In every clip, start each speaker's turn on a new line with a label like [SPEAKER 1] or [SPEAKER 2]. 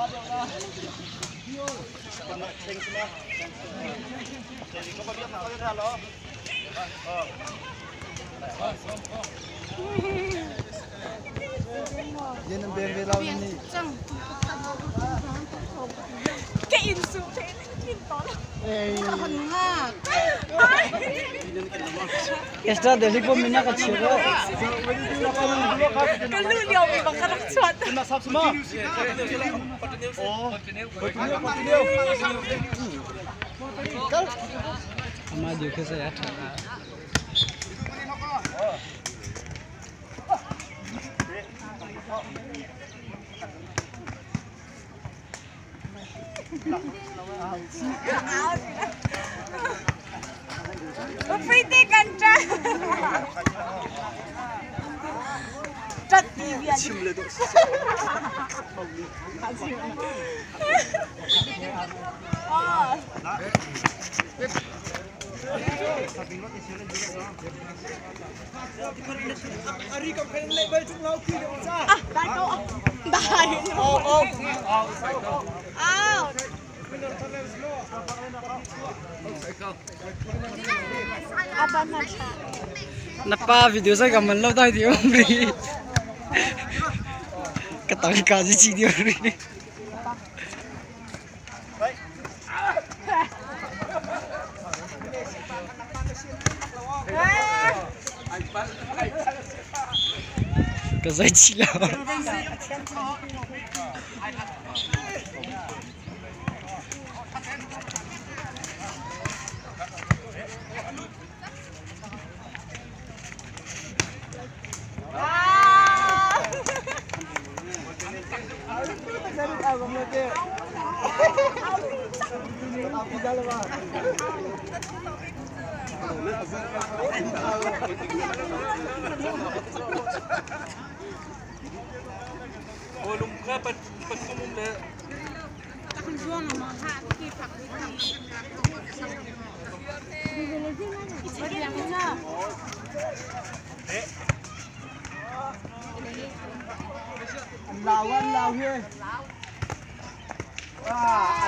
[SPEAKER 1] Ka inn su te in to.
[SPEAKER 2] Extra Delhi ko mina ka chiro.
[SPEAKER 1] Ka lu lio mi bang ka rak chuat.
[SPEAKER 2] Ama dekhe se yaar.
[SPEAKER 1] Pretty kan cha. Chat ti bian. Oh. Ah, dai ko. Dai. Out. Apa na siya?
[SPEAKER 2] Napa video sa kaman lo dai di umri. Katang ka ji chi di umri. Ka zai chi la.
[SPEAKER 1] Ah!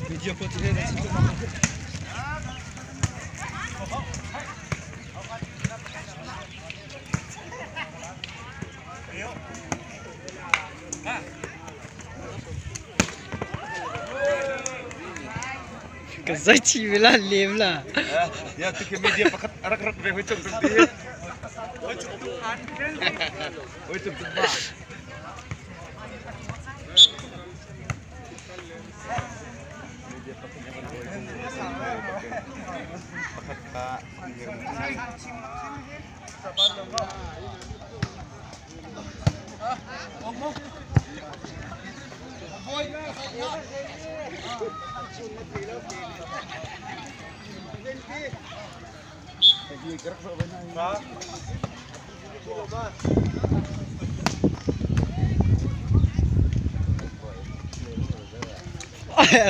[SPEAKER 2] Video ko ti na chi. Ka zai chi vela lem la.
[SPEAKER 3] Ya tu ke media pakat arak rak ve hoi chung tuk ti. Hoi chung tuk ba. Pakat ka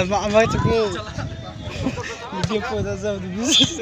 [SPEAKER 2] Ma ma tu ko. Video ko da za du bisu.